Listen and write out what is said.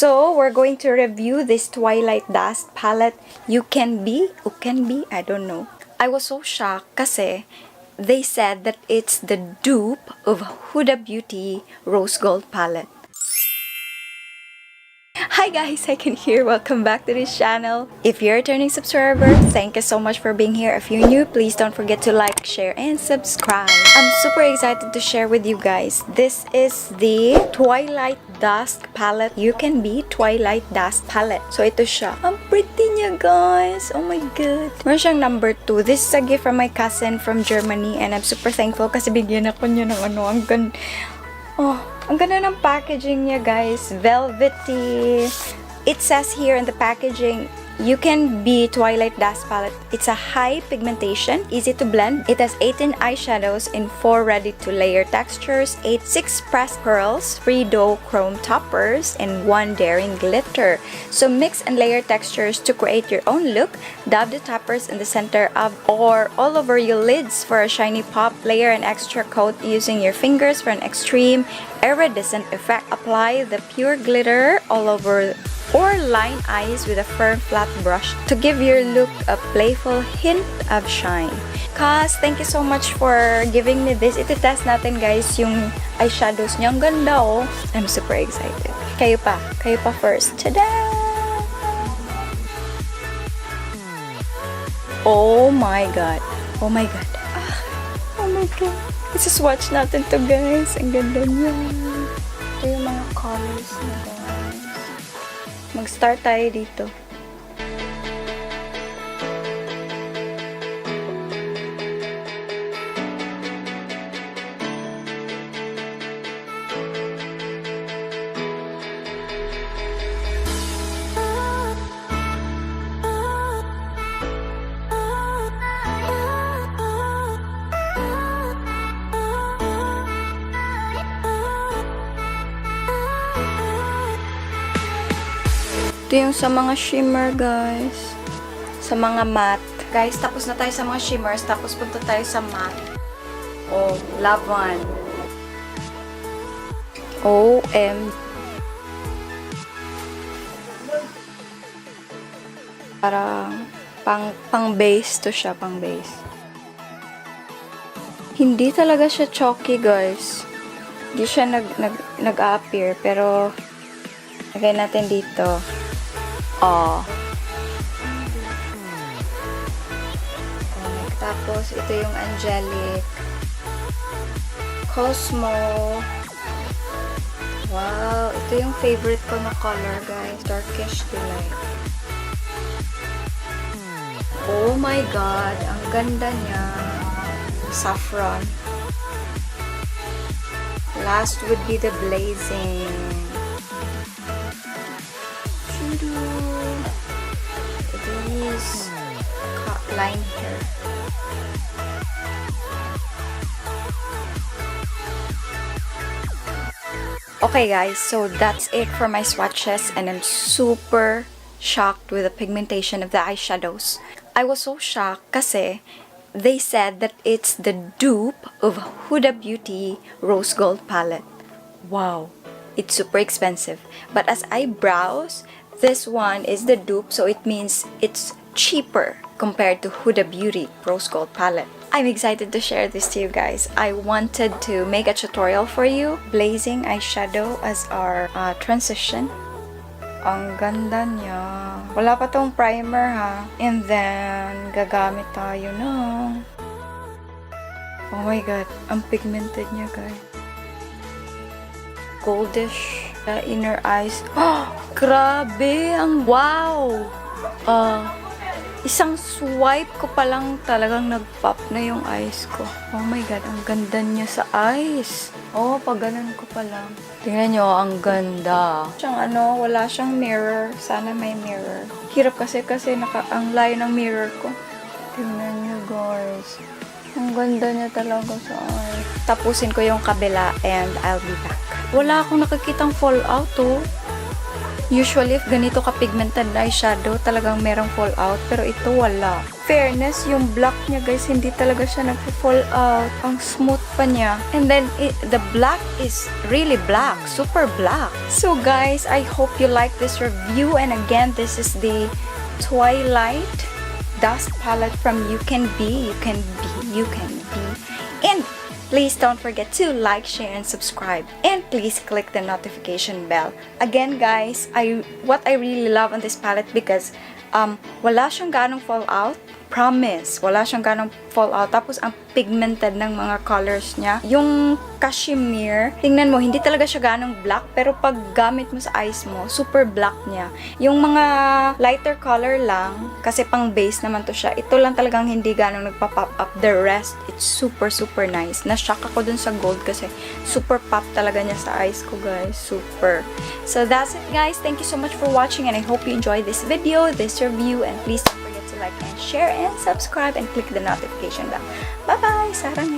So, we're going to review this Twilight Dusk palette. UCANBE, I don't know. I was so shocked kasi they said that it's the dupe of Huda Beauty Rosegold palette. Hi guys, Cykaniki here. Welcome back to this channel. If you're a returning subscriber, thank you so much for being here. If you're new, please don't forget to like, share, and subscribe. I'm super excited to share with you guys. This is the Twilight Dusk palette. UCANBE Twilight Dusk palette. So ito siya. Ang pretty niya guys. Oh my god. Meron siyang number 2. This is a gift from my cousin from Germany and I'm super thankful kasi bigyan ako niya ng ang ganda. Oh, ang ganda ng packaging niya guys. Velvety. It says here in the packaging, UCANBE Twilight Dusk palette. It's a high pigmentation, easy to blend. It has 18 eyeshadows in 4 ready-to-layer textures, 6 pressed pearls, 3 doe chrome toppers, and 1 daring glitter. So mix and layer textures to create your own look. Dab the toppers in the center of or all over your lids for a shiny pop. Layer an extra coat using your fingers for an extreme iridescent effect. Apply the pure glitter all over or line eyes with a firm flat brush to give your look a playful hint of shine. Cause, thank you so much for giving me this. Iti-test natin guys yung eyeshadows niya. Ang ganda oh. I'm super excited. Kayo pa first. Tada! Oh my god. Oh my god. Oh my god. Isa-swatch natin to guys. Ang ganda niya. Ito yung mga colors niya guys. Mag-start tayo dito. Ito yung sa mga shimmer, guys. Sa mga matte. Guys, tapos na tayo sa mga shimmers. Tapos punta tayo sa matte. Oh, love one. OM. Parang pang base to siya, pang base. Hindi talaga siya chalky, guys. Hindi siya nag-appear, pero lagay natin dito. Oh. Tapos, ito yung Angelic. Cosmo. Wow. Ito yung favorite ko na color, guys. Darkish Delight. Oh my god. Ang ganda niya. Saffron. Last would be the Blazing. These line here. Okay guys, so that's it for my swatches and I'm super shocked with the pigmentation of the eyeshadows. I was so shocked kasi they said that it's the dupe of Huda Beauty Rosegold palette. Wow, it's super expensive. But as I browse, this one is the dupe, so it means it's cheaper compared to Huda Beauty Rosegold palette. I'm excited to share this to you guys. I wanted to make a tutorial for you. Blazing eyeshadow as our transition. Ang ganda niya. Wala pa tong primer ha. And then, gagamit tayo ng... Oh my god. Ang pigmented niya guys. Goldish. The inner eyes. Oh! Grabe! Ang wow! Isang swipe ko pa lang talagang nag-pop na yung eyes ko. Oh my god, ang ganda niya sa eyes. Oh, pag ganun ko pa lang. Tingnan nyo, ang ganda. Siyang wala siyang mirror. Sana may mirror. Hirap kasi ang layo ng mirror ko. Tingnan nyo guys. Ang ganda niya talaga sa eyes. Tapusin ko yung kabila and I'll be back. Wala akong nakikitang fallout oh. Usually, if ganito ka-pigmented na eyeshadow, talagang merong fallout. Pero ito wala. Fairness, yung black niya guys, hindi talaga siya nagpa-fallout. Ang smooth pa niya. And then, the black is really black. Super black. So guys, I hope you like this review. And again, this is the Twilight Dusk palette from UCANBE. And please don't forget to like, share, and subscribe. And please click the notification bell. Again guys, what I really love on this palette because wala siyang ganong fallout. Promise, wala siyang ganong fallout. Tapos, ang pigmented ng mga colors niya. Yung cashmere, tingnan mo, hindi talaga siya ganong black. Pero pag gamit mo sa eyes mo, super black niya. Yung mga lighter color lang, kasi pang base naman to siya, ito lang talagang hindi ganong nagpa-pop up. The rest, it's super, super nice. Na-shock ako dun sa gold kasi super pop talaga niya sa eyes ko, guys. Super. So, that's it, guys. Thank you so much for watching and I hope you enjoyed this video, this review, and please don't forget to like and share and subscribe and click the notification bell. Bye-bye! Sarang